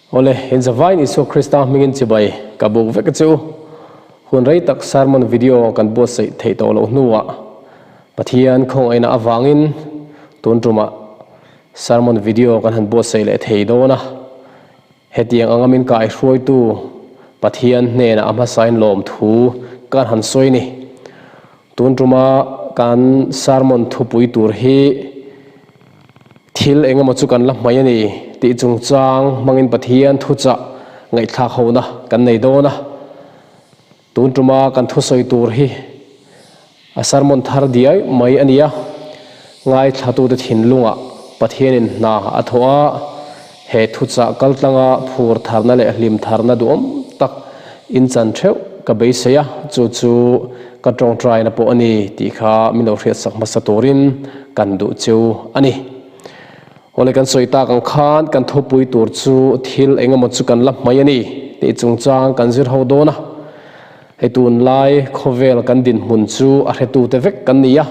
Awle, in zavaiin Isua Krista hmingin chibai ka buk vek a che u. Hun rei tak sermon video kan buatsaih theih tawh loh hnuah Pathian khawngaihna avangin tun tumah sermon video kan han buatsaih leh thei dawn a. Hetiang anga min kaihruaitu Pathian hnenah a hmasain lawmthu kan han sawi ni. Tun tuma kan sermon thupui tur hi thil eng emaw chu kan la hmai a ni tih chungchang hmangin Pathian thuchah ngaihthlak hona kan nei dawn a. Tun tuma kan thusawi tur hi a sermon thar diai mai a ni a, ngaithlatute thinlungah Pathianin hna a thawh a, he thuchah kaltlanga phur tharna leh hlim tharna duhawm tak inchan theuh ka beisei a, chu chu ka tawngtaina pawh a ni tih kha min lo hriatsak hmasa turin kan duh cheu a ni. Awle kan sawi tak ang khan kan thupui tur chu thil eng emaw chu kan la hmai a ni tih chungchang kan zir ho dawn a. Hei tunlai khawvel kan dinhmun chu a hretute vek kan ni a.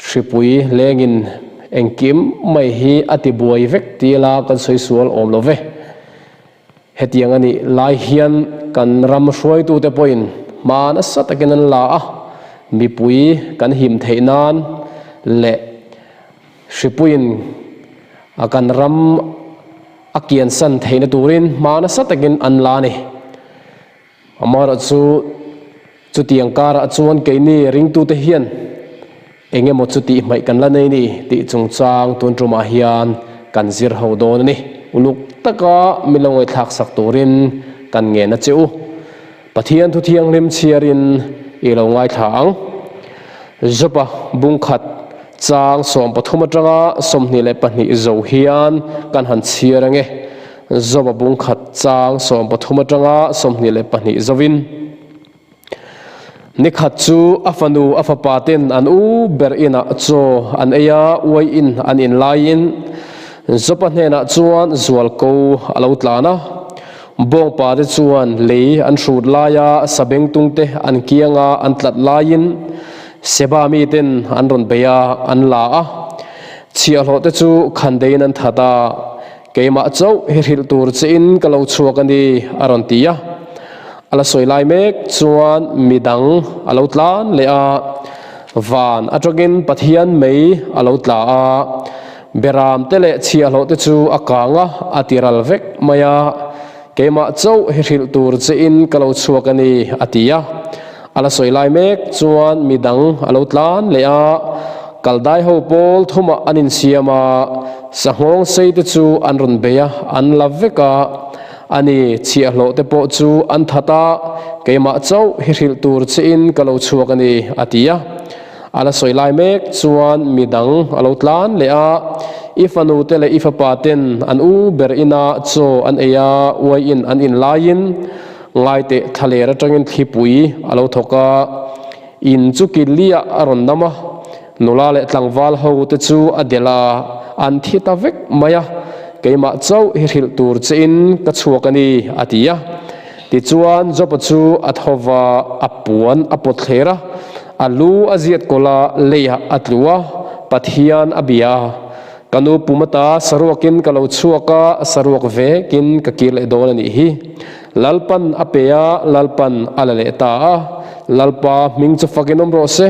Hripui lengin engkim mai hi a tibuai vek tila kan sawi sual awm lo ve. Hetiang a nih lai hian kan ram hruaitute pawhin hma nasa takin an la a, mipui kan him theih nan leh Hripuiin a kan ram a kiansan theihna turin hma nasa takin an la a ni. Amaherawhchu chutiang karah chuan keini ringtute hian eng emaw chu tih hmaih kan la nei ni tih chungchang tun tumah hian kan zir ho dawn a ni. Uluk taka min lo ngaihthlak sak turin kan ngen a che u. Pathian thu thianghlim chhiarin i lo ngaithla ang. Jopa bungkhat chang 13 atanga 22 zo hian kan han chhiar ange. Jopa bungkhat chang 13 atanga 22 zovin. Nikhat chu a fanu a fapa ten an u ber inah chaw an ei a, uai in an in laiin Jopa hnenah chuan zualko a lo tlan a. Bawngpa te chuan lei an hrut laia sabengtung te an kianga an tlat laiin Seba miten an rawn bei a, an la a. Chhiahhlawh te chu khandeiin an that a, Keimah chauh hi hrilh tur chein ka lo chhuak a ni, a rawn ti a. A la sawi lai mek chuan midang a lo tlan leh a, van atangin Pathian mei a lo tla a. Beram te leh chhiahhlawh te chu a kang a, a ti ral vek mai a, Keimah chauh hi hrilh tur che in ka lo chhuak a ni, a ti a. A la sawi lai mek chuan mi dang a lo tlan leh a, Kaldai ho pawl thumah an insiam a, sanghawng sei te chu an rawn bei a, an la vek a, a ni, chhiahhlawh te pawh chu an that a, Keimah chauh hi hrilh tur che in ka lo chhuak a ni, a ti a. A la sawi lai mek chuan mi dang a lo tlan leh a, I fanu te leh i fapa ten an u ber ina chaw an ei a, uai in an in laiin ngaiteh thlaler atangin thlipui a lo thawk a, in chu Killi-ah a rawn nam a, nula leh tlangval ho te chu a delh a, an thi ta vek mai a, keimah chauh hi hrilh tur che in ka chhuak a ni, a ti a. Tichuan Job-a chu a tho va, a puan a pawt thler a, A lu a ziat kawlh a, leiah a tlu a, Pathian a bia a. Ka nu pum ata saruakin ka lo chhuak a, saruak vekin ka kir leh dawn a nih hi. Lalpan a pe a, Lalpan a la leh ta a, Lalpa hming chu fakin awm rawh se,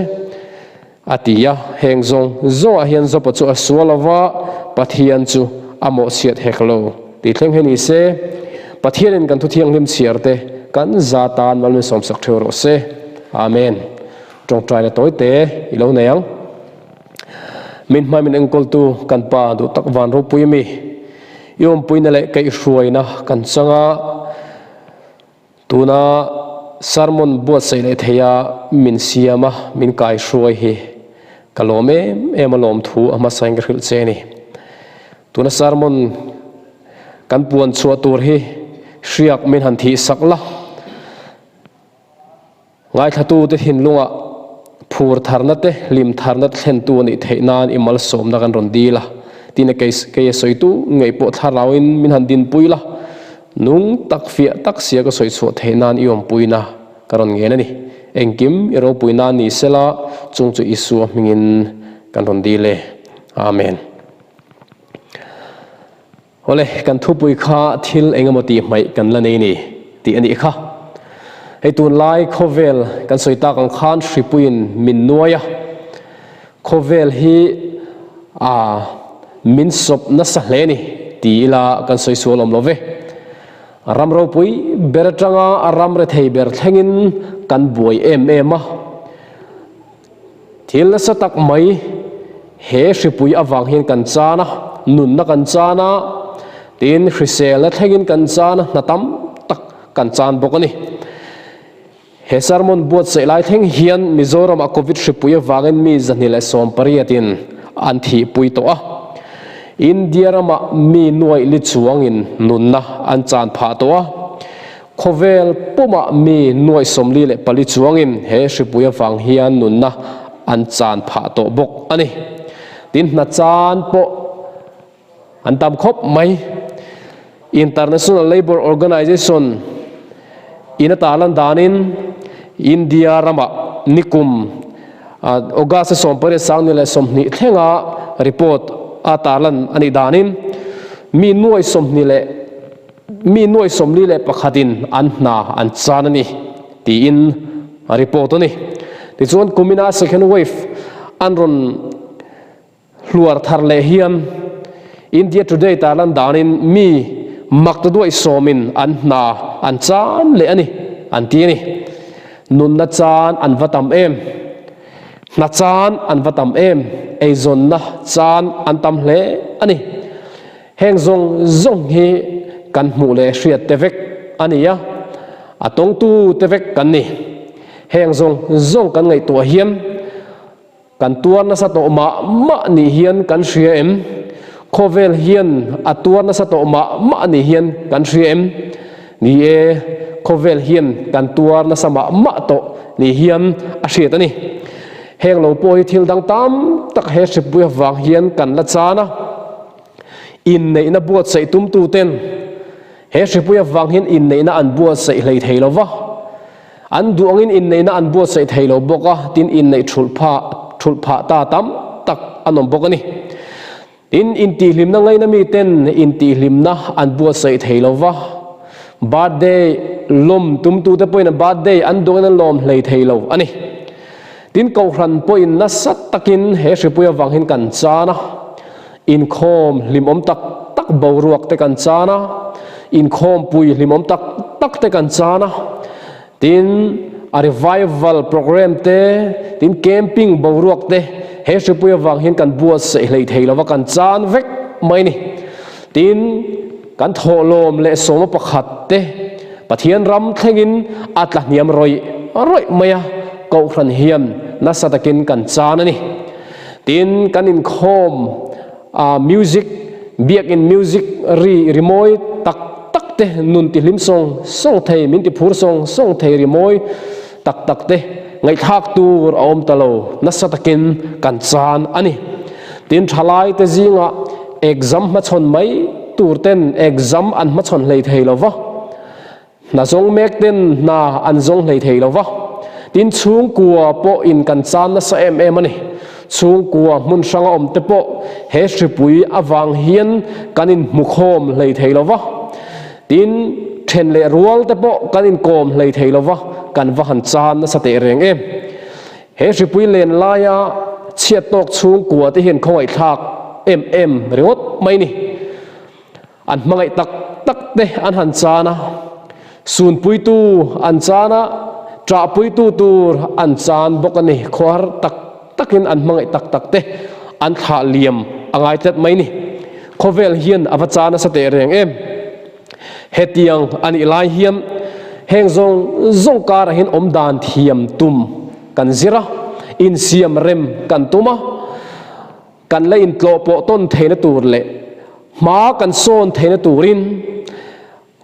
a ti a. Heng zawng zawngah hian Jopa chu a sual lo va, Pathian chu a mawhchhiat hek lo tih thleng hi ni se. Pathianin kan thuthianghlim chhiar te kan za tan mal min sawmsak theuh rawh se. Amen. Tawngtaina tawi te i lo nei ang. Min hmai min enkawltu kan Pa duh tak van ropui mi. I awmpuina leh kaihhruaina kan chang a, tuna sermon buatsaih leh theia min siam a, min kaihruai hi ka lawm em em a lawmthu a hmasain ka hrilh che a ni. Tuna sermon kan puan chhuah tur hi hriak min han thih sak la. Ngaithlatute thinlungah phur tharna te, hlim tharna te thlentu a nih theih nan i malsawmna kan rawn dil a, tina kei kei a sawitu ngei pawh thlarauin min han dinpui la, nung tak fiah tak sia ka sawi chhuah theih nan i awmpuina ka rawn ngen a ni. Engkim i ropui nan ni sela, chung chu Isua hmingin kan rawn dil e. Amen. Awle, kan thupui kha thil engemaw tih hmaih kan la nei ni tih a nih kha. Hei tunlai khawvel kan sawi tak ang khan hripuiin min nuai a, khawvel hi a min sawp nasa hle ni ti ila kan sawi sual awm lo ve. Ram ropui ber atanga ram rethei ber thlengin kan buai em em a. Thil nasa tak mai he hripui avang hian kan chan a, nunna kan chan a, tin hriselna thlengin kan chan a, hna tam tak kan chan bawk a ni. He sermon buatsaih lai thleng hian Mizoramah Covid hripui avangin mi 218 in an thihpui tawh a, India ramah mi nuaih li chuangin nunna an chan phah tawh a. Khawvel pumah mi 44 chuangin he hripui avang hian nunna an chan phah tawh bawk a ni. Tin, hna chan pawh an tam khawp mai. International Labour Organization in a tarlan danin India ramah nikum August 8 sanghnih leh 20 thlenga report a tarlan a nih danin mi nuai 20 leh Mi nuai 41 in an hna an chan a ni, tiin a report a ni. Tichuan kumina second wave an rawn hluar thar leh hian India Today tarlan danin mi mak ta duai sawmin an hna an chan leh a ni, an ti a ni. Nunna chan an va tam em? Hna chan an va tam em? Eizawnna chan an tam hle a ni. Heng zawng zawng hi kan hmuh leh hriat te vek a ni a, a tawngtu te vek kan ni. Heng zawng zawng kan ngaihtuah hian kan tuar nasa tawh mah mah nih hian kan hria em? Khawvel hian a tuar nasa tawh mah mah nih hian kan hria em? Ni e, khawvel hian kan tuar nasa mah mah tawh nih hian a hriat a ni. Heng lo pawh hi thil dang tam tak he hripui avang hian kan la chan a. Inneihna buatsaih tumtuten he hripui avang hian inneihna an buatsaih hlei thei lo va, an duh angin inneihna an buatsaih thei lo bawk a, tin inneih thulh phah thulh phah ta tam tak an awm bawk a ni. Tin, intihhlimna ngaina miten intihhlimna an buatsaih thei lo va, birthday lawm tumtute pawhin an birthday an duh angin an lawm hlei thei lo a ni. Tin, Kohhran pawhin nasa takin he hripui avang hian kan chan a, inkhawm hlimawm tak tak boruak te kan chan a, inkhawmpui hlimawm tak tak te kan chan a, tin, a revival programme te, tin camping boruak te he hripui avang hian kan buatsaih hlei thei lova kan chan vek mai a ni. Tin, kan thawhlawm leh sawma pakhat te Pathian ram thlengin a tla hniam rawih rawih mai a, Kohhran hian nasa takin kan chan a ni. Tin, kan inkhawm a music, biakin music ri rimawi tak tak te, nun tihlim sawng sawng thei, min tiphur sawng sawng thei rimawi tak tak te ngaihthlak tur a awm ta lo, nasa takin kan chan a ni. Tin, thalai te zingah exam hmachhawn mai tur ten exam an hmachhawn hlei thei lo va, hna zawng mek ten hna an zawng hlei thei lo va, tin chhungkua pawh in kan chan nasa em em a ni. Chhungkua hmun hranga awm te pawh he hripui avang hian kan inhmukhawm hlei thei lo va, tin then leh rual te pawh kan inkawm hlei thei lo va, kan va han chan nasa teh reng em. He hripui len laia chhiat tawk chhungkua te hian khawngaihthlak em em ringawt mai ni. An hmangaih tak tak te an han chan a, sunpuitu an chan a, ṭahpuitu tur an chan bawk a ni. Khuar tak takin an hmangaih tak tak te an thlah liam a ngai tlat mai ni. Khawvel hian a va chan nasa teh reng em. Hetiang a nih lai hian heng zawng zawng karah hian awm dan thiam tum kan zir a, insiam rem kan tum a, kan la intlawh pawh tawn theihna tur leh hma kan sawn theihna turin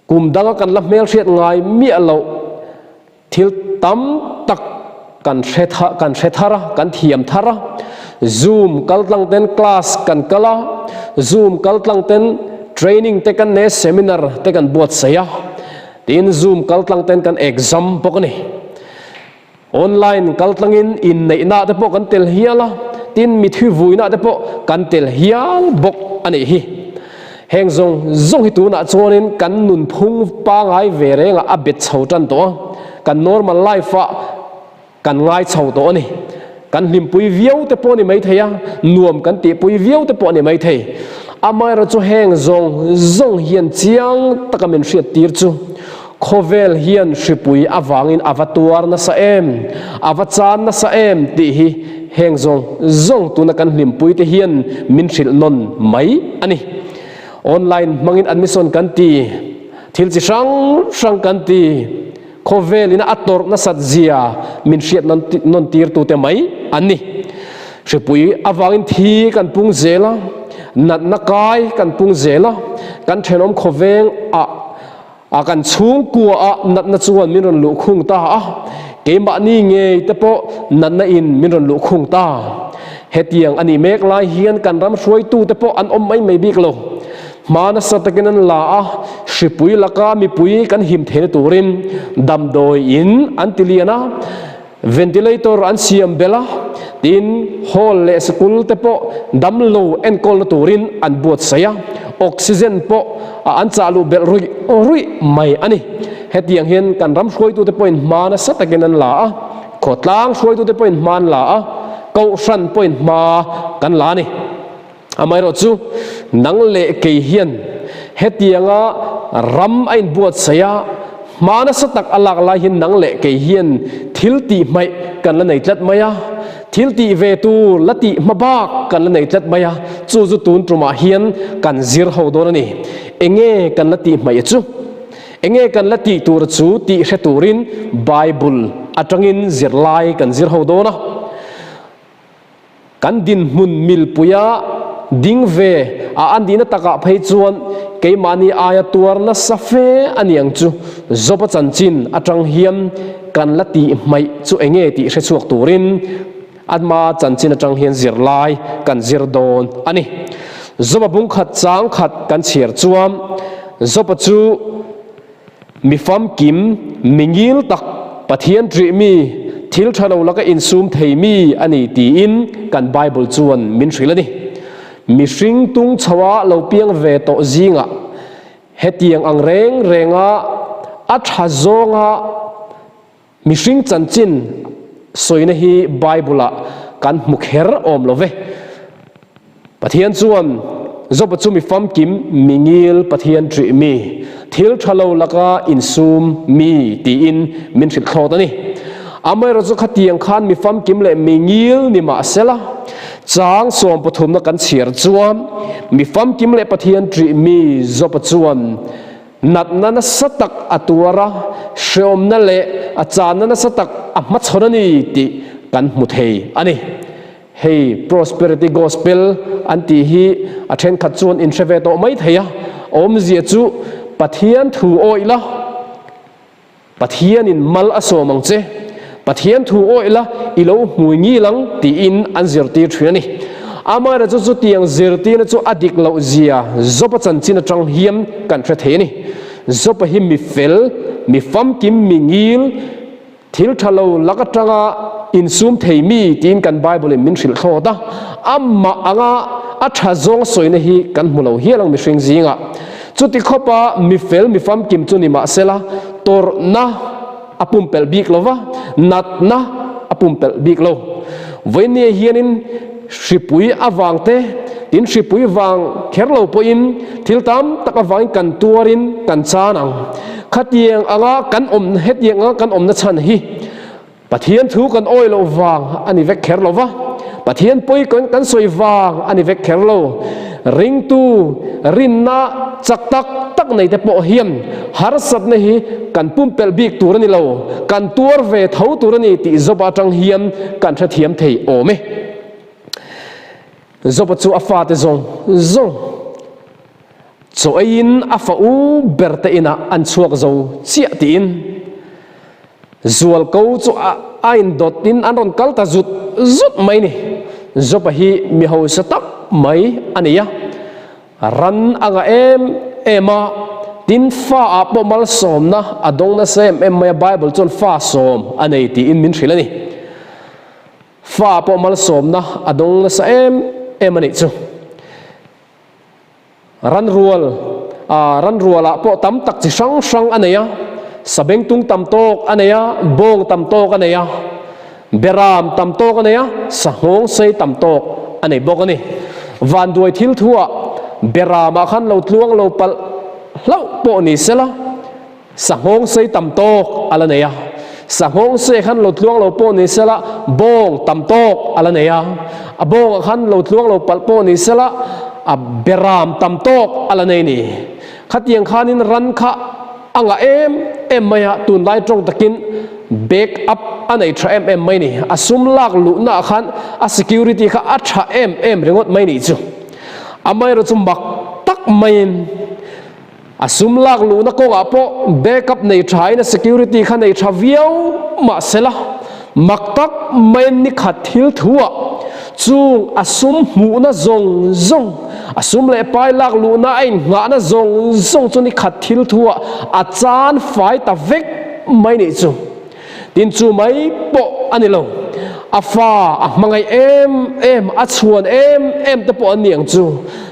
kum danga kan la hmelhriat ngai miah loh Thil tam tak kan hre kan hre thar a, kan thiam thar a, Zoom kal tlang ten class kan kal a, Zoom kal tlang ten training te kan nei a, seminar te kan buatsaih a, tin Zoom kal tlang ten kan exam bawk a ni. Online kal tlangin inneihna te pawh kan tel hial a, tin mithivuina te pawh kan tel hial bawk a nih hi. Heng zawng zawng hi tunah chuanin kan nunphung pangai ve rengah a bet chho tan tawh a, kan normal life ah kan ngai chho tawh a ni. Kan hlimpui viau te pawh a ni maithei a, nuam kan tihpui viau te pawh a ni maithei. Amaherawhchu heng zawng zawng hian chiang taka min hriattir chu khawvel hian hripui avangin a va tuar nasa em, a va chan nasa em tih hi heng zawng zawng tuna kan hlimpui te hian min hrilh nawn mai a ni. Online hmangin admission kan ti, thil chi hrang hrang kan ti. Khawvel ina a tawrh nasat zia min hriat nawn tir tute mai an ni. Hripui avangin thi kan pung zel a, natna kai kan pung zel a, kan thenawm khawveng ah a kan chhungkua ah natna chuan min rawn luhkhung ta a, keimahni ngei te pawh natna in min rawn luhkhung ta. Hetiang a nih mek lai hian kan ram hruaitu te pawh an awm mai mai bik lo. Hma nasa takin an la a, hripui laka mipui kan him theihna turin damdawi in an ti lian a, ventilator an siam belh a, tin hall leh sikul te pawh damlo enkawlna turin an buatsaih a, oxygen pawh an chah luh belh ruih ruih mai a ni. Hetiang hian kan ram hruaitute pawhin hma nasa takin an la a, khawtlang hruaitute pawhin hma an la a, kohhran pawhin hma kan la a ni. Amaherawhchu, nang leh kei hian hetianga ram a inbuatsaih a, hma nasa tak a lak lai hian nang leh kei hian thil tih hmaih kan la nei tlat mai a, thil tih ve tur la tih hma bak kan la nei tlat mai a, chu chu tun tumah hian kan zir ho dawn a ni. Enge kan la tih hmaih chu? Enge kan la tih tur chu tih hre turin Bible atangin zirlai kan zir ho dawn a. Kan dinhmun milpuia ding ve a a nihna takah phei chuan keimahni aia tuar nasa fe a ni ang chu. Job-a chanchin atang hian kan la tih hmaih chu enge tih hre chhuak turin ama chanchin atang hian zirlai kan zir dawn a ni. Job-a bungkhat chang khat kan chhiar chuan Job-a chu Mi famkim, mi ngil tak, Pathian ṭih mi, thil ṭha lo laka insum thei mi a ni tiin kan Bible chuan min hrilh a ni. Mihring tung chhoa lo piang ve tawh zingah hetiang ang reng renga a ṭha zawnga Mihring chanchin sawina hi Bible-ah kan hmu kher awm lo ve. Pathian chuan Joba chu mi famkim, mi ngil, Pathian ṭih mi, thil ṭha lo laka insum mi tiin min hrilh thlawt a ni. Amaherawhchu khatiang khan mi famkim leh mi ngil ni mah sela, chang sawmpathumna kan chhiar chuan mi famkim leh Pathian ṭih mi Joba chuan Natna nasa tak a tuar a, hreawmna leh a channa nasa tak a hmachhawn a ni tih kan hmu thei a ni. Hei Prosperity Gospel an tih hi a thenkhat chuan in hre ve tawh mai thei a, awmzia chu Pathian thu awih la, Pathianin mal a sawm ang che, Pathian thu awih la, i lo hmui ngil ang tiin an zirtir thin a ni. Amaherawhchu chutiang zirtirna chu a dik loh zia Job-a chanchin atang hian kan hre thei a ni. Job-a hi mi fel, mi famkim, mi ngil, thil tha lo lak atanga insum thei mi tiin kan Bible-in min hrilh thlawt a. Amah anga a tha zawng sawina hi kan hmu lo hial ang mihring zingah. Chuti khawpa mi fel mi famkim chu ni mahsela tawrhna a pumpelh bik lo va, natna a pumpelh bik lo. Vawinia hianin hripui avang te, tin hripui vang kher lo pawhin thil tam tak avangin kan tuarin kan chan ang. Khatiang anga kan awm, hetiang anga kan awmna chhan hi Pathian thu kan awi loh vang a ni vek kher lo va, Pathian pawi kan kan sawi vang a ni vek kher lo. Ringtu rinna chak tak tak nei te pawh hian harsatna hi kan pumpelh bik tur a ni lo, kan tuar ve tho tur a ni tih Job-a atang hian kan hrethiam thei awm e. Job-a chu a fate zawng zawng chaw eiin a fa u ber te inah an chhuak zo chiah tiin Zualko chu a indawt in an rawn kal ta zut zut mai ni. Job-a hi mi hausa tak mai a ni a, ran a ngah em em a, tin fa ah pawh malsawmna a dawng nasa em em mai a, Bible chuan fa sawm a nei tiin min hrilh a ni. Fa ah pawh malsawmna a dawng nasa em em a nih chu. Ranrual, a ranrualah pawh tam tak chi hrang hrang a nei a, sabengtung tam tawk a nei a, bawng tam tawk a nei a, beram tam tawk a nei a, sahnawng sei tam tawk a nei bawk a ni. Vanduai thil thuah beramah khan lo tluang lo palh hlauh pawh ni sela, Sanghawng sei tam tawk a la nei a, sanghawng sei khan lo tluang lo pawh ni sela bawng tam tawk a la nei a, a bawngah khan lo tluang lo palh pawh ni sela a beram tam tawk a la nei ni. Khatiang khanin ran kha a ngah em em mai a, tunlai tawng takin back up a nei tha em em mai ni. A sum lak luhna ah khan a security kha a tha em em ringawt mai nih chu. Amaherawh chu mak tak maiin. A sum lak luhna kawngah pawh backup nei thain a security kha nei tha viau mah sela, mak tak maiin ni khat thil thuah chung a sum hmuhna zawng zawng, a sum leh pai lak luhna a innghahna zawng zawng chu ni khat thil thuah a chan fai ta vek mai nih chu. Tin chu mai pawh a ni lo, a fa a hmangaih em em, a chhuan em em te pawh an ni ang chu.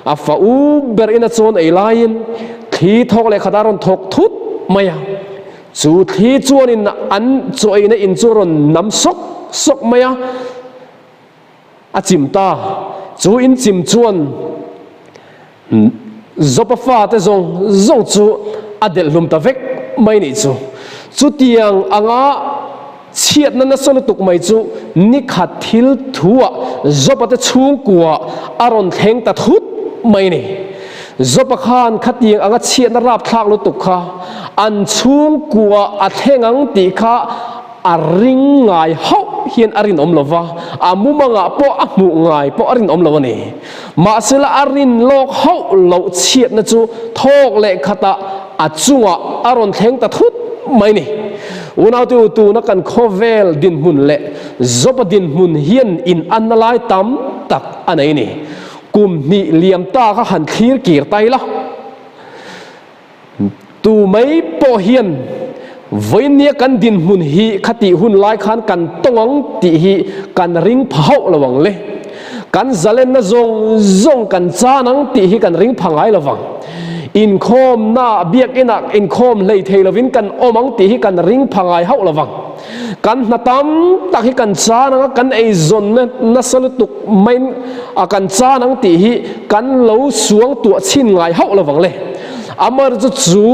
A fa u ber in a chawn ei laiin thli thawk leh khat a rawn thawk thut mai a, chu thli chuanin an chaw eina in chu a rawn nam sawk sawk mai a, a chim ta. Chu in chim chuan Jopa fate zawng zawng chu a delh hlum ta vek mai nih chu. Chutiang anga chhiatna nasa lutuk mai chu nikhat thil thuah Jopa te chhungkua a rawn thleng ta thut mai ni. Jopa khan khatiang anga chhiatna rapthlak lutuk kha an chhungkua a thleng ang tih kha A ring ngai hauh hian a rinawm lo va, a mumangah pawh a hmuh ngai pawh a rinawm lo a ni. Mahsela a rin lawk hauh loh chhiatna chu thawk leh khatah a chungah a rawn thleng ta thut mai ni. Unaute u, tuna kan khawvel dinhmun leh Joba dinhmun hian inanna lai tam tak a nei a ni. Kum hnih liam ta kha han thlir kir ta ila. Tu mai pawh hian vawinia kan dinhmun hi khatih hun lai khan kan tawng ang tih hi kan ring pha hauh lo ang le. Kan zalenna zawng zawng kan chan ang tih hi kan ring pha ngai lo vang. Inkhawmnaah biakinah inkhawm hlei thei lovin kan awm ang tih hi kan ring pha ngai hauh lo vang. Kan hna tam tak hi kan chan ang a, kan eizawnna nasa lutuk maiin a kan chan ang tih hi kan lo suang tuah chhin ngai hauh lo vang le. Amaherawhchu chu chu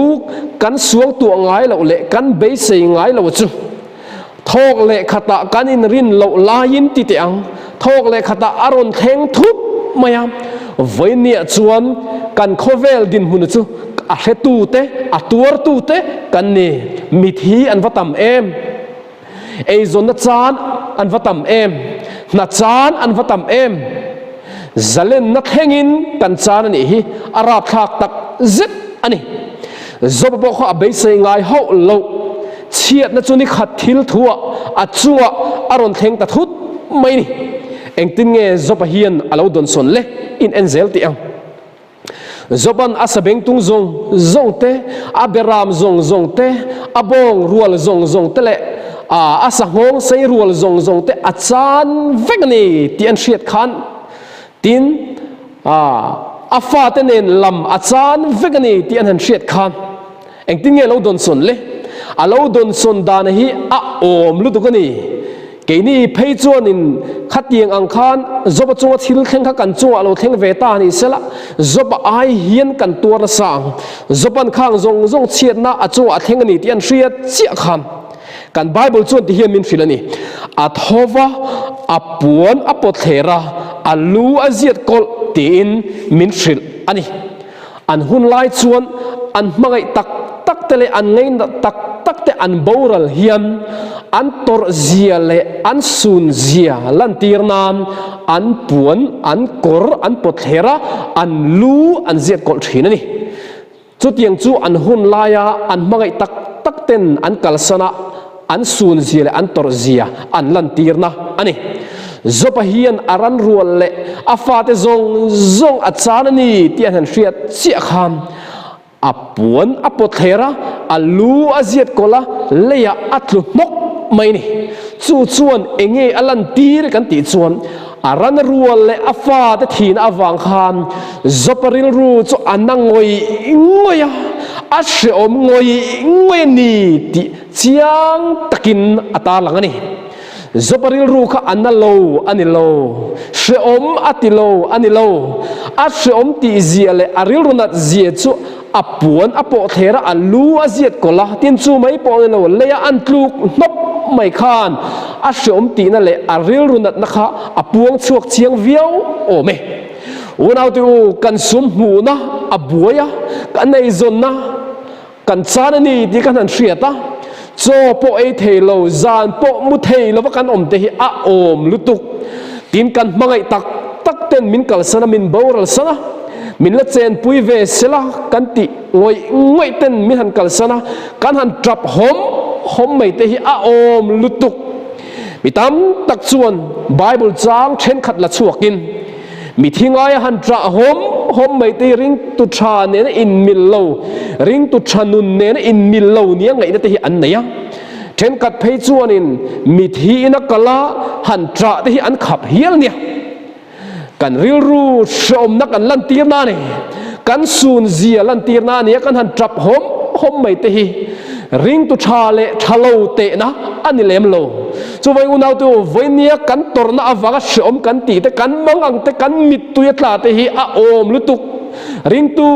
kan suang tuah ngai loh leh kan beisei ngai lo chu thawk leh khatah kan inrin loh laiin ti teh ang, thawk leh khatah a rawn thleng thup mai a. Vawinia chuan kan khawvel dinhmun chu a hretute, a tuartute kan ni. Mithi an va tam em? Eizawnna chan an va tam em? Hna chan an va tam em? Zalenna thlengin kan chan a nih hi a rapthlak tak zet a ni. Joba pawh kha a beisei ngai hauh loh. Chhiatna chu ni khat thil thuah a chungah a rawn thleng ta thut mai ni. Engtin nge Joba hian a lo dawnsawn le? In en zel tih ang. Joban a sabengtung zawng zawng te, a beram zawng zawng te, a bawng rual zawng zawng te leh a sanghawng sei rual zawng zawng te a chan vek a ni tih an hriat khan, tin, a fate nen lam a chan vek a ni tih an han hriat khan Engtin nge a lo dawnsawn le? A lo dawnsawn dan hi a awm lutuk a ni. Keini phei chuanin khatiang ang khan Job-a chunga thil thleng kha kan chungah lo thleng ve ta a ni sela, Job-a ai hian kan tuar nasa ang. Job-a'n khang zawng zawng chhiatna a chungah a thleng a ni tih an hria chiah khan kan Bible chuan ti hian min hrilh a ni. A tho va, a puan a pawt thler a, a lu a ziat kawlh tiin min hrilh a ni. An hun lai chuan an hmangaih tak tak te leh an ngainat tak tak te an boral hian an tawrh zia leh an sun zia lantir nan an puan, an kawr an pawt thler a, an lu an ziat kawlh thin a ni. Chutiang chu an hun laia an hmangaih tak tak ten an kalsan a, An sunzia leh an tawrhzia an lantirna a ni. Jopa hian a ran rual leh a fate zawng zawng a chan a ni tih an han hriat chiah khan a puan a pawt thler a, a lu a ziat kawlh a, leiah a tlu hnawk mai a ni. Chu chuan enge a lantir kan tih chuan. A ran rual leh a fate thihna avang khan Job-a rilru chu a na ngawih ngawih a, a hrehawm ngawih ngawih a ni tih chiang takin a tarlang a ni. Job-a rilru kha a na lo a ni lo, hrehawm a ti lo a ni lo. A hrehawm tih zia leh a rilru nat zia chu a puan a pawh thler a, a lu a ziat kawlh a, tin chu mai pawh a ni lo, leia an tluk hnawp mai khan a hrehawm tihna leh a rilru natna kha a puang chhuak chiang viau awm e. Unaute u, kan sum hmuhna a buai a, kan eizawnna Kan chan a ni tih kan han hriat a, chaw pawh ei thei lo, zan pawh mu thei lova kan awm te hi a awm lutuk. Tin, kan hmangaih tak tak ten min kalsan a, min boral san a, min la chenpui ve sela kan tih ngawih ngawih ten min han kalsan a, kan han tap hawm hawm mai te hi a awm lutuk. Mi tam tak chuan Bible chang thenkhat la chhuakin, Mi thi ngaia han ṭah hawm hawm mai te hi ringtu ṭha nena inmil lo, ringtu ṭha nun nena inmil lo nia ngaihna te hi an nei a. Ṭhenkhat phei chuanin mi thi ina kal a han ṭah te hi an khap hial nia. Kan rilru hrehawmna kan lantirna a ni, kan sunzia lantirna a ni a, kan han ṭap hawm hawm mai te hi ringtu ṭha leh ṭha lo tehna a ni lem lo. Chuvai unaute u, vawinia kan tawrhna avanga hreawm kan tih te, kan mang ang te, kan mittui a tla te hi a awm lutuk. Ringtu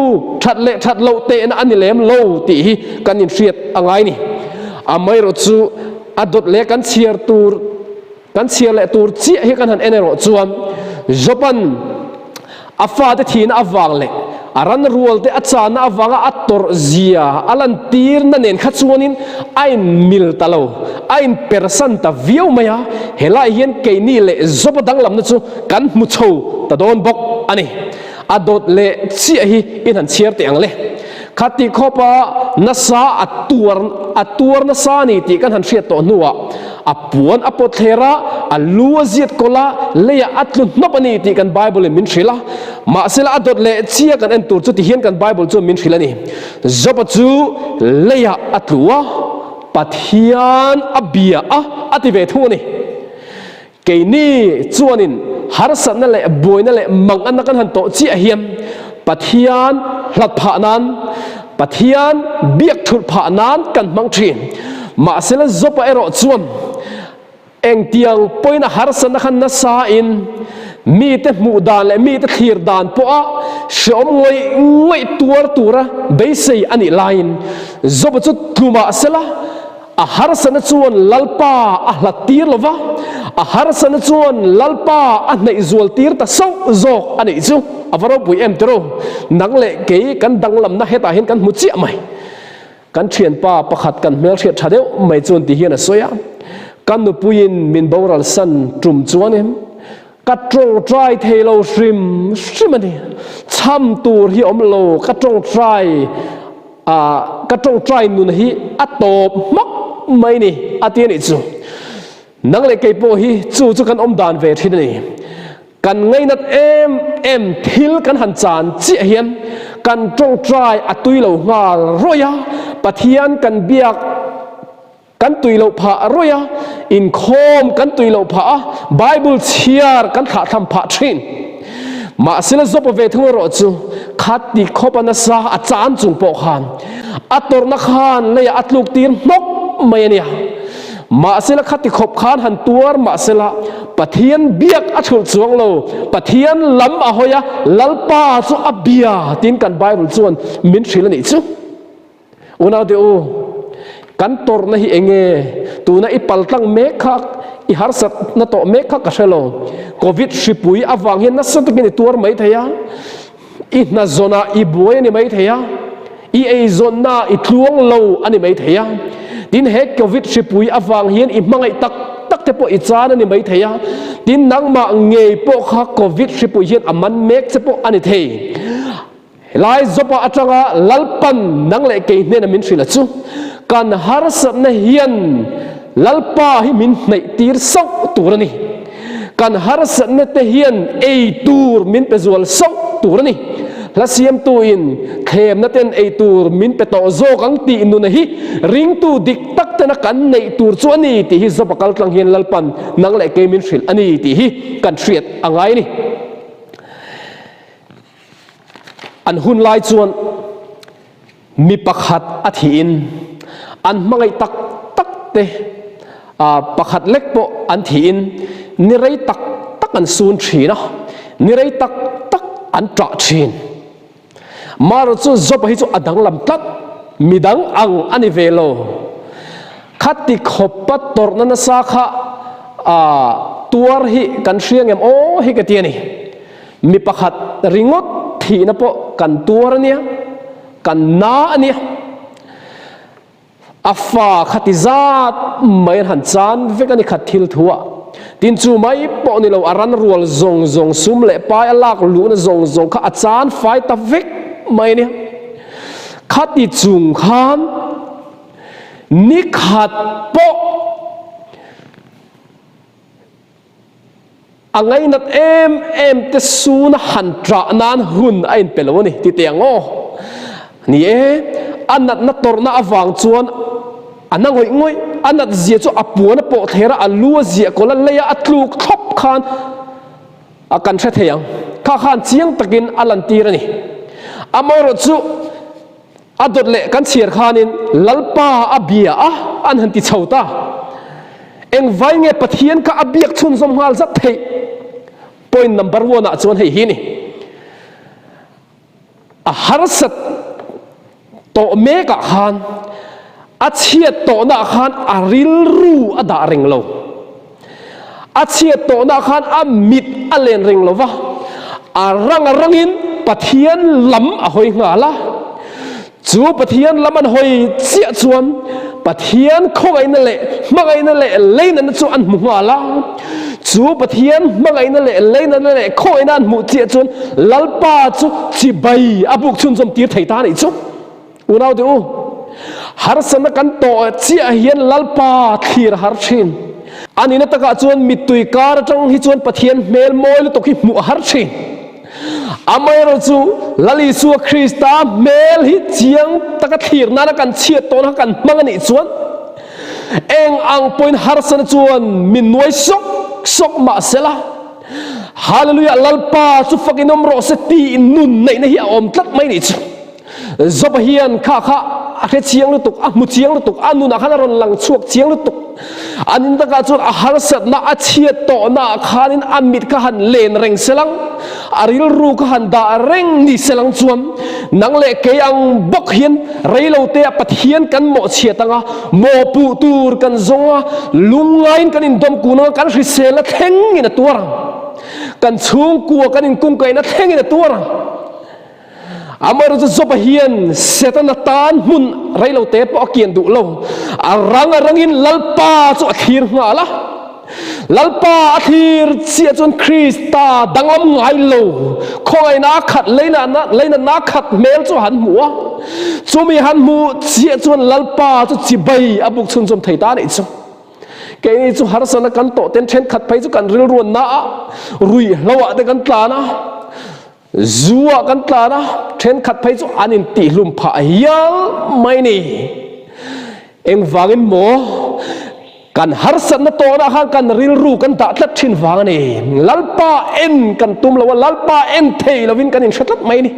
that leh that loh tehna a ni lem lo tih hi kan inhriat a ngai ni. Amaherawh chu a dawt leh kan chhiar tur, kan chhiar leh tur chiah hi kan han en erawh chuan Job-a'n A fate thihna avang leh a ran rualte a channa avanga a tawrh zia a lantirna nen kha chuanin a inmil ta lo, a inpersan ta viau mai a, helai hian keini leh Job-a danglamna chu kan hmu chho ta dawn bawk a ni. A dawt leh chiah hi in han chhiar teh ang le. Khati khawpa nasa a tuar a tuar nasa a ni tih kan han hriat tawh hnuah a puan a pawt thler a, a lu a ziat kawlh a, leiah a tlu hnawp a ni tih kan Bible in min hrilh a. Mahsela a dawt leh chiah kan en tur chu tihian kan Bible chuan min hrilh a ni. Job-a chu leiah a tlu a, Pathian a bia a, a ti ve thung a ni. Keini chuanin harsatna leh buaina leh manganna kan han tawh chiah hian Pathian hlat phah nan, Pathian biak thulh phah nan kan hmang thin. Mahsela Job-a erawh chuan engtiang pawhin a harsatna khan nasain mite hmuh dan leh mite thlir dan pawha hreawm ngawih ngawih tuar tura beisei a nih laiin Job-a chu tlu mahsela A harsatna chuan Lalpa a hlat tir lo va, a harsatna chuan Lalpa a hnaih zual tir ta sauh zawk a nih chu. A va ropui em tiraw? Nang leh kei kan danglamna hetah hian kan hmu chiah mai. Kan thianpa pakhat kan hmelhriat tha deuh mai chuan ti hian a sawi a, Ka nupuiin min boral san tum chuanin ka tawngtai thei lo hrim hrim a ni. Chham tur hi awm lo, ka tawngtai Ah, ka tawngtai nun hi a tawp hmak mai ni, a ti a nih chu. Nang leh kei pawh hi chu chu kan awm dan ve thin a ni. Kan ngainat em em thil kan han chan chiah hian kan tawngtai a tui lo nghal rawih a, Pathian kan biak Kan tui loh phah rawih a, inkhawm kan tui loh phah a, Bible chhiar kan thlahthlam phah thin. Mahsela Job-a ve thung erawh chu khati khawpa nasa a chan chung pawh khan a tawrhna khan leiah a tluk tir hnawk mai a nia. Mahsela khati khawp khan han tuar mahsela Pathian biak a thulh chuang lo, Pathian lam a hawi a, Lalpa chu a bia tiin kan Bible chuan min hrilh a nih chu. Unaute u, kan tawrhna hi eng nge? Tuna i paltlang mek kha, i harsatna tawh mek kha ka hre lo. Covid hripui avang hian nasa takin i tuar mai thei a, i hna zawnah i buai a ni mai thei a, i eizawnnaah i tluang lo a ni mai thei a. Tin, he Covid hripui avang hian i hmangaih tak tak te pawh i chan a ni mai thei a. Tin, nangmah ngei pawh kha Covid hripui hian a man mek che pawh a ni thei. Helai Jopa atanga Lalpan nang leh kei hnena min hrilh a chu, kan harsatna hian Lalpa hi min hnaih tir sauh tur a ni. Kan harsatna te hian ei tur min pe zual sauh tur a ni. Hla siamtuin thlemna ten ei tur min pe tawh zawk ang tih nuna hi ringtu dik tak tena kan neih tur chu a ni tih hi Job-a kaltlang hian Lalpan nang leh kei min hrilh a ni tih hi kan hriat a ngai a ni. An hun lai chuan mi pakhat a thihin an hmangaih tak tak te pakhat lek pawh an thihin ni rei tak tak an sun thin a, ni rei tak tak an ṭah thin. Marawh chu Job-a hi chu a danglam tlat, midang ang a ni ve lo. Khati khawpa tawrhna nasa kha tuar hi kan hria ngem aw hi ka ti a ni. Mi pakhat ringawt thihna pawh kan tuar a nia, kan na a nia. A fa kha ti zat mai an han chan vek a ni khat thil thu ah. Tin chu mai pawh ni lo, a ran rual zawng zawng sum leh pai a lak luhna zawng zawng kha a chan fai ta vek mai a nia. Khati chung khan ni khat pawh A ngainat em em te suna han ṭah nan hun a inpe lo a ni ti teh ang aw. Ni e, a natna tawrhna avang chuan a na ngawih ngawih, a nat zia chu a puan a pawh thler a, a lu a ziah kawlh a, leia a tluk thlawp khan a kan hre thei ang. Kha khan chiang takin a lantir a ni. Amaherawhchu, A dawt leh kan chhiar khanin Lalpa a bia a, an han ti chho ta. Engvai nge Pathian kha a biak chhunzawm nghal zat theih? Point number one ah chuan hei hi ni. A harsat tawh mekah khan, a chhiat tawhna ah khan a rilru a dah reng lo. A chhiat tawhna khan a mit a len reng lo va, a rang a rangin Pathian lam a hawi nghal a. Chu Pathian lam an hawi chiah chuan Pathian khawngaihna leh hmangaihna leh leinatna chu an hmu nghal a. Chu Pathian hmangaihna leh leinatna leh khawngaihna an hmuh chiah chuan Lalpa chu chibai a buk chhunzawm tir thei ta a nih chu. Unau te u, harsatna kan tawh chiah hian Lalpa thlir a har thin. A nihna takah chuan mittui kar atang hi chuan Pathian hmel mawi lutuk hi hmuh a har thin. Amaherawh chu Lal Isua Krista hmel hi chiang taka thlir nana kan chhiat tawhna kha kan hmang a nih chuan eng ang pawhin harsatna chuan min nuai sawk sawk mah sela, Hallelujah Lalpa chu fakin awm rawh se tih nun neihna hi a awm tlat mai nih chu. Job-a hian kha kha a hre chiang lutuk, a hmu chiang lutuk, a nunah khan a rawn lang chhuak chiang lutuk. An in takah chuan a harsatna, a chhiat tawhnaah khanin a mit kha han len reng se lang, a rilru kha han dah reng ni se lang chuan nang leh kei ang bawk hian reilotea Pathian kan mawhchhiat anga mawhpuh tur kan zawng a, lungngaiin kan indawm kun anga kan hriselna thlengin a tuar ang. Kan chhungkua kan inkungkaihna thlengin a tuar ang. Amaherawhchu Job-a hian Setana tan hmun reilote pawh a kian duh lo. A rang a rangin Lalpa chu a thlir nghal a. Lalpa a thlir chiah chuan Krista danglam ngai lo, khawngaihna a khat, leinatna a khat hmel chu a han hmu a. Chumi han hmuh chiah chuan Lalpa chu chibai a buk chhunzawm thei ta a nih chu. Keini chu harsatna kan tawh ten thenkhat phei chu kan rilruanna ah ruihhlo ah te kan tlan a. Zu ah kan tlan a, thenkhat phei chu an intihhlum phah hial mai ni. Engvangin maw? Kan harsatna tawhna khan kan rilru kan dah tlat thin vang a ni. Lalpa en kan tum lo a, Lalpa en thei lovin kan inhre tlat mai ni.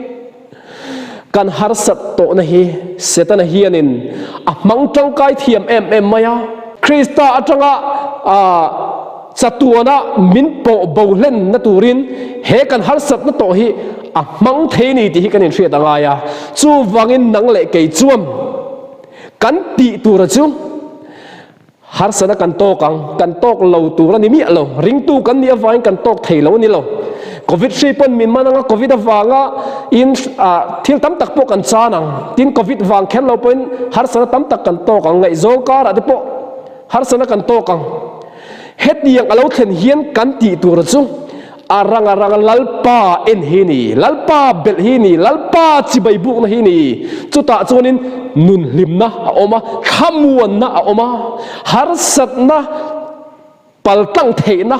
Kan harsat tawhna hi Setana hianin a hmang tangkai thiam em em mai a. Krista atanga Chatuana min pawh bo hlenna turin he kan harsatna tawh hi a hmang thei ni tih hi kan inhriat a ngai a. Chuvangin nang leh kei chuan kan tih tura chu harsatna kan tawk ang, kan tawk lo tur a ni miah lo. Ringtu kan nih avangin kan tawk thei lo a ni lo. Covid hri pawn min man anga Covid avanga in thil tam tak pawh kan chan ang. Tin Covid vang kher lo pawhin harsatna tam tak kan tawk ang. Ngaihzawng karah te pawh harsatna kan tawk ang. Hetiang a lo thlen hian kan tih tur chu a rang a rang a Lalpa en hi ni, Lalpa belh hi ni, Lalpa chibai bukna hi ni. Chutah chuanin nun hlimna a awm a, thlamuanna a awm a, harsatna paltlang theihna.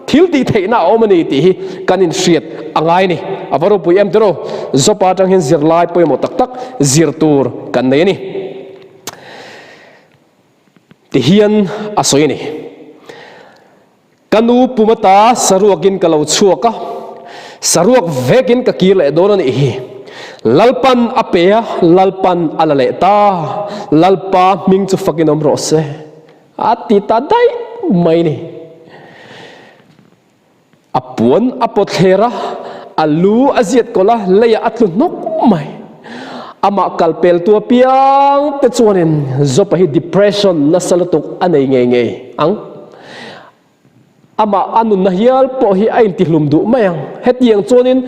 Thil tih theihna a awm a ni tih hi kan inhriat a ngai a ni. A va ropui em tiraw? Jopa atang hian zirlai pawimawh tak tak zir tur kan nei a ni. Ti hian a sawi a ni. Ka nu pum ata saruakin ka lo chhuak a, saruak vekin ka kir leh dawn a nih hi. Lalpan a pe a, Lalpan a la leh ta. Lalpa hming chu fakin awm rawh se. A ti ta daih mai ni. A puan a pawt thler a, a lu a ziat kawlh a, leiah a tlu hnawk mai. Amah kal peltu apiang te chuanin Jopa hi depression nasa lutuk a nei ngei ngei ang. Amah a nunna hial pawh hi a intihlum duh mai ang. Hetiang chuanin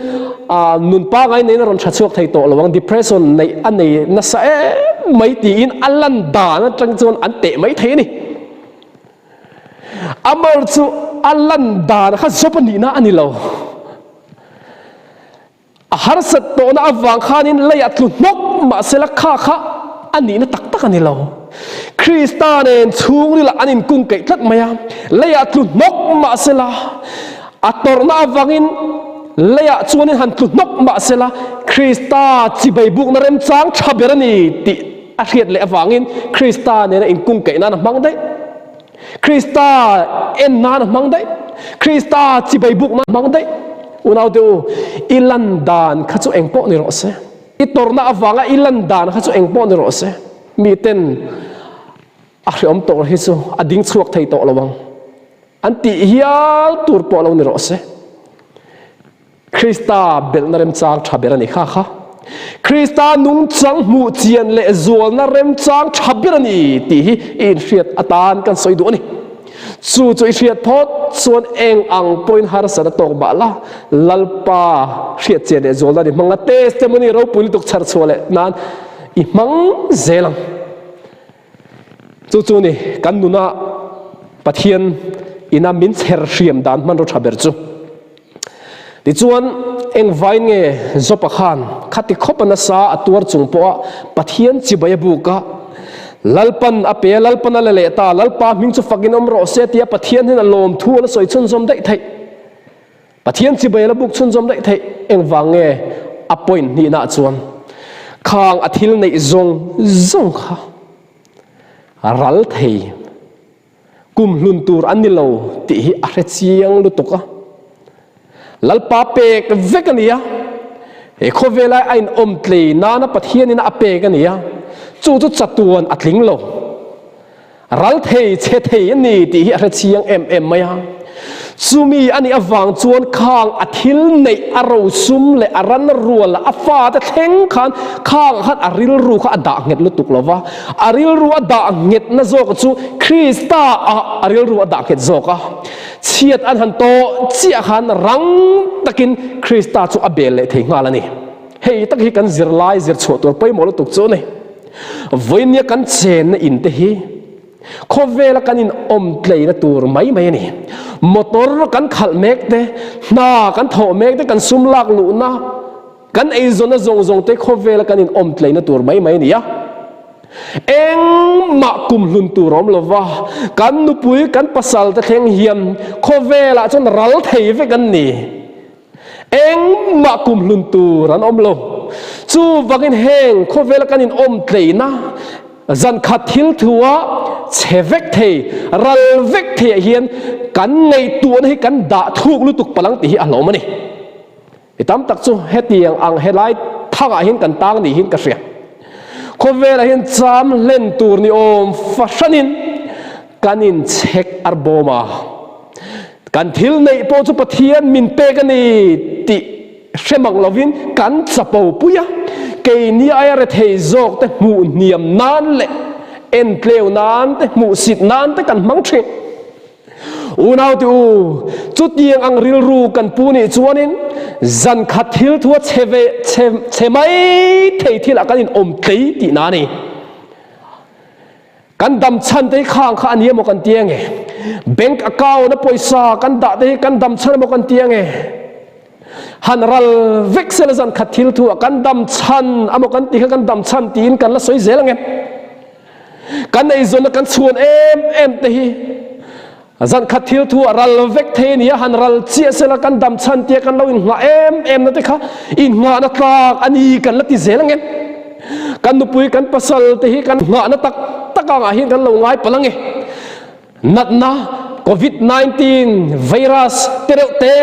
nun pangai neiin a rawn tha chhuak thei tawh lo ang, depression neih a nei nasa em mai tiin a lan dan atang chuan an teh mai thei a ni. Amar chu a lan dan kha zawp a nihna a ni lo. A harsat tawhna avang khanin leiah tlu hnawk mahsela kha kha a nihna tak tak a ni lo. Krista nen chhungrilah an inkungkaih tlat mai a, leiah tlu hnawk mahsela a tawrhna avangin leiah chuanin han tlu hnawk mahsela Krista chibai bukna remchang tha ber a ni tih A hriat leh avangin Krista nena inkungkaih nan a hmang daih. Krista en nan a hmang daih. Krista chibai buk nan a hmang daih. Unaute u, i lan dan kha chu eng pawh ni rawh se. I tawrhna avanga i lan dan kha chu eng pawh ni rawh se. Miten a hreawm tawh hi chu a ding chhuak thei tawh lo ang. An tih hial tur pawh lo ni rawh se. Krista belhna remchang tha ber a ni kha kha. Krista nungchang hmuh chian leh zualna remchang tha ber a ni tih hi i inhriat atan kan sawi duh a ni. Chu chu i hriat phawt chuan eng ang pawhin harsat a tawk bah la, Lalpa hriat chian leh zualna ni hmang a testimony ropui lutuk chhar chhuah leh nan i hmang zel ang. Chu chu ni kan nuna Pathian ina min chher hriam dan hmanraw tha ber chu. Tichuan, engvain nge Jopa khan khati khawpa nasa a tuar chung pawha Pathian chibai a buk a, Lalpan a pe a, Lalpan a la leh ta, Lalpa hming chu fakin awm rawh se tia Pathian hian a lawmthu a la sawi chhunzawm daih theih. Pathian chibai a la buk chhunzawm daih theih. Engvang nge a point hnihnaah chuan khang a thil neih zawng zawng kha ral thei. Kum hlun tur an ni lo tih hi a hre chiang lutuk a. Lalpa pek vek a ni a, he khawvelai a inawm tlei nana Pathianin a pek a ni a, chu chu chatuan a tling lo. Ral thei, chhe thei a ni tih hi a hre chiang em em mai a. Chumi a nih avang chuan khang a thil neih a rosum leh a ran rual a fate thleng khan khangah khan a rilru kha a dah nghet lutuk lo va, a rilru a dah nghetna zawk chu Krista ah a rilru a dah nghet zawk a. Chhiat an han tawh chiah khan rang takin Krista chu a bel leh thei nghal a ni. Hei tak hi kan zirlai zir chhuah tur pawimawh lutuk chu a ni. Vawinia kan chenna in te hi Khawvela kan in awm tleina tur mai mai a ni. Motor kan khalh mek te, hna kan thawh mek te, kan sum lak luhna, kan eizawnna zawng zawng te khawvela kan in awm tleina tur mai mai a ni a. Engmah kum hlun tur awm lo va, kan nupui kan pasal te thleng hian khawvelah chuan ral thei vek an ni. Engmah kum hlun tur an awm lo. Chuvangin heng khawvela kan in awm tleina zan khat thil thua chhe vek thei, ral vek thei ah hian kan ngaihtuahna hi kan dah thuk lutuk palang tih hi a hlawm a ni. Mi tam tak chu hetiang ang helai thangah hian kan tang niin ka hria. Khawvelah hian cham hlen tur ni awm fahranin kan inchhek ar bawm a. Kan thil neih pawh chu Pathian min pek a ni tih hre mang lovin kan chapo pui a, keini aia rethei zawk te hmuh hniam nan leh entleu nan te hmuh sit nan te kan hmang thin. Unaute u, chutiang ang rilru kan pu nih chuanin zan khat thil thua chhe ve chhe chhe mai thei thilah kan inawm tlei tihna a ni. Kan dam chhan te hi khang kha a ni emaw kan ti ange? Bank account a pawisa kan dah te hi kan dam chhan emaw kan ti ange? Han ral vek sela zan khat thil thu ah kan dam chhan amaw kan ti kha kan dam chhan tiin kan la sawi zel ange? Kan eizawnna kan chhuan em em te hi. Zan khat thil thu a ral vek thei a ni a, han ral chiah sela kan dam chhan tia kan lo innghah em em na te kha innghahna tlak a ni kan la ti zel ang em? Kan nupui kan pasal te hi kan nghahna tak tak angah hian kan lo ngai palh ang e. Natna Covid 19 virus te reuh te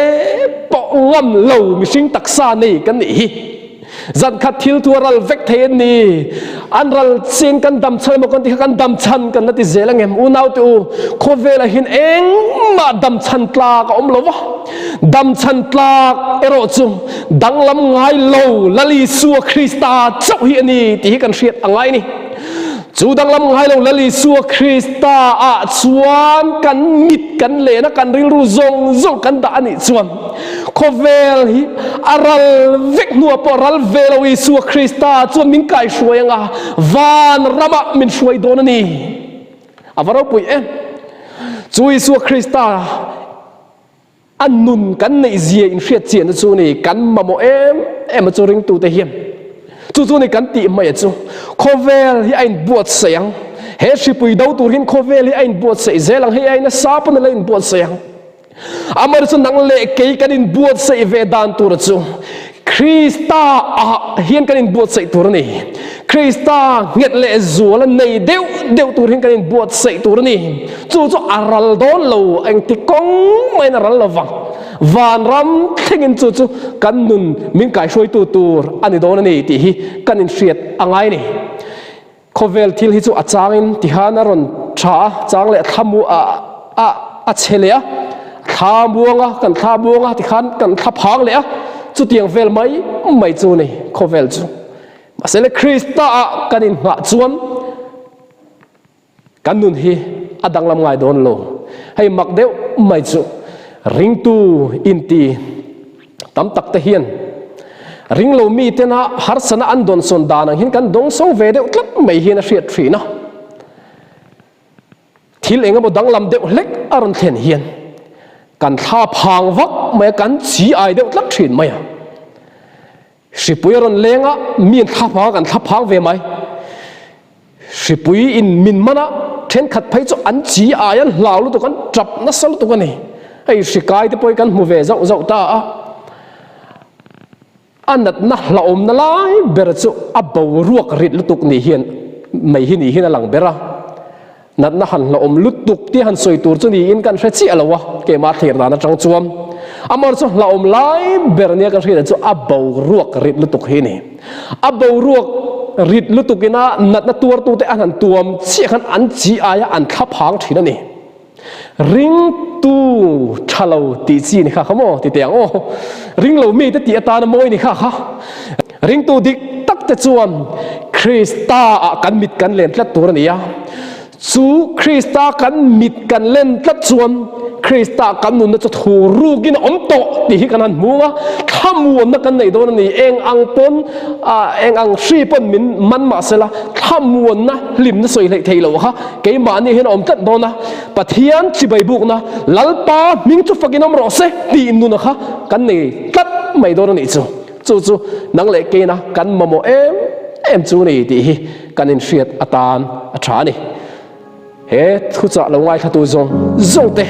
pawh ngam lo mihring taksa nei kan nih hi. Zan khat thil thu a ral vek thei an ni. An ral chin kan dam chhan emaw kan ti kha kan dam chhan kan la ti zel ang em? Unau te u, khawvelah hian engmah dam chhan tlak a awm lo va. Dam chhan tlak erawh chu danglam ngai lo Lal Isua Krista chauh hi a ni tih hi kan hriat a ngai a ni. Chu danglam ngai lo Lal Isua Krista ah chuan kan mit kan len a, kan rilru zawng zawng kan dah a nih chuan khawvel hi a ral vek hnuah pawh ral ve lo Isua Krista chuan min kaihruai anga van ramah min hruai dawn a ni. A va ropui em! Chu Isua Krista A nun kan neih zia inhriat chiahna chu ni kan mamawh em em a chu ringtute hian. Chu chu ni kan tih hmaia chu khawvel hi a inbuatsaih ang. He hripui do tur hian khawvel hi a inbuatsaih zel ang, hei aiin a sa pawn a la inbuatsaih ang. Amaherawhchu chu nang leh kei kan inbuatsaih ve dan tur chu Krista ah hian kan inbuatsaih tur a ni. Krista nghet leh zuala nei deuh deuh tur hian kan inbuatsaih tur a ni. Chu chu a ral dawn lo, engti kawng mahin a ral lo vang. Vanram thlengin chu chu kan nun min kaihruaitu tur a ni dawn a ni tih hi kan inhriat a ngai a ni. Khawvel thil hi chu a changin tihan a rawn tha a, chang leh thlamu a a a chhe leh a, thla muang a, kan thla muang a tikhan kan thla phang leh a, chutiang vel mai mai chu a ni khawvel chu. Mahse le Krista ah kan inghah chuan Kan nun hi a danglam ngai dawn lo. Hei mak deuh mai chu ringtu inti tam tak te hian ringlo mi tena harsana an dawnsawn dan ang hian kan dawngsawng ve deuh tlat mai hian a hriat thin a. Thil eng emaw danglam deuh hlek a rawn thlen hian kan thla phang vak mai a, kan chi ai deuh tlat thin mai a. Hripui a rawn leng a, mi an thla phang a, kan thla phang ve mai. Hripui in min man a, thenkhat phei chu an chi ai an hlau lutuk, an tap nasa lutuk a ni. Hei hri kai te pawh hi kan hmu ve zauh zauh ta a. A natna hlauhawmna lai ber chu a boruak rit lutuk ni hian mai hi ni hian a lang ber a. Natna han hlauhawm lutuk tih han sawi tur chu niin kan hre chiah lo a, keimah thlir dan atang chuan. Amar chu hlauhawm lai ber nia kan hriat chu a boruak rit lutuk hi a ni. A boruak rit lutuk ina natna tuartute an han tuam chiah khan an chi aia an thla phang thin a ni. Ringtu tha lo tih chi ni kha kha maw ti teh ang aw. Ring lo mite tih atana mawi ni kha kha. Ringtu dik tak te chuan Krista ah kan mit kan len tlat tur a ni a. Chu Krista kan mit kan len tlat chuan Krista kan nunna chu thu rukin a awm tawh tih hi kan han hmu a, thlamuanna kan nei dawn a ni. Eng ang pawn, eng ang hri pawn min man mah sela, thlamuanna hlimna sawi hleih theih loh kha keimahni hian a awm tlat dawn a. Pathian chibai bukna Lalpa hming chu fakin awm rawh se tih nuna kha kan nei tlat mai dawn a nih chu. Chu chu nang leh keina kan mamawh em em chu ni tih hi kan inhriat atan a tha a ni. He thuchah lo ngaithlatu zawng zawng te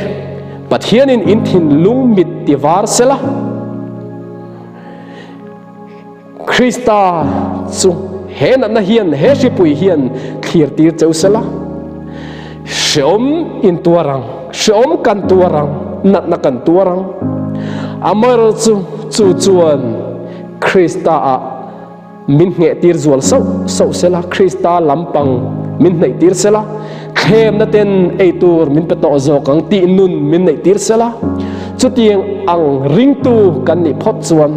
Pathianin in thinlung mit ti var sela, Krista chu he natna hian, he hripui hian thlir tir cheu sela, hreawm in tuar ang, hreawm kan tuar ang, natna kan tuar ang. Amaherawhchu chu chuan Krista ah Min nghehtir zual sauh sauh sela, Krista lampang min hnaihtir sela, thlemna ten ei tur min pe tawh zawk ang tih nun min neihtir sela, chutiang ang ringtu kan nih phawt chuan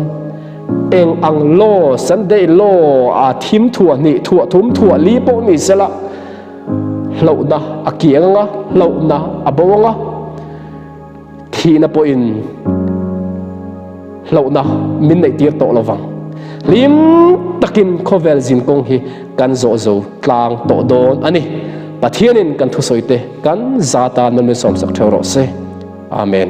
eng ang law, Sunday law, a thim thuah hnih, thuah thum, thuah li pawh ni sela, hlauhna a kiang ang a, hlauhna a bo ang a. Thihna pawhin hlauhna min neihtir tawh lo vang. Hlim takin khawvel zinkawng hi kan zawh zo tlang tawh dawn a ni. Pathianin kan thusawite kan za tan min sawmsak theuh rawh se. Amen.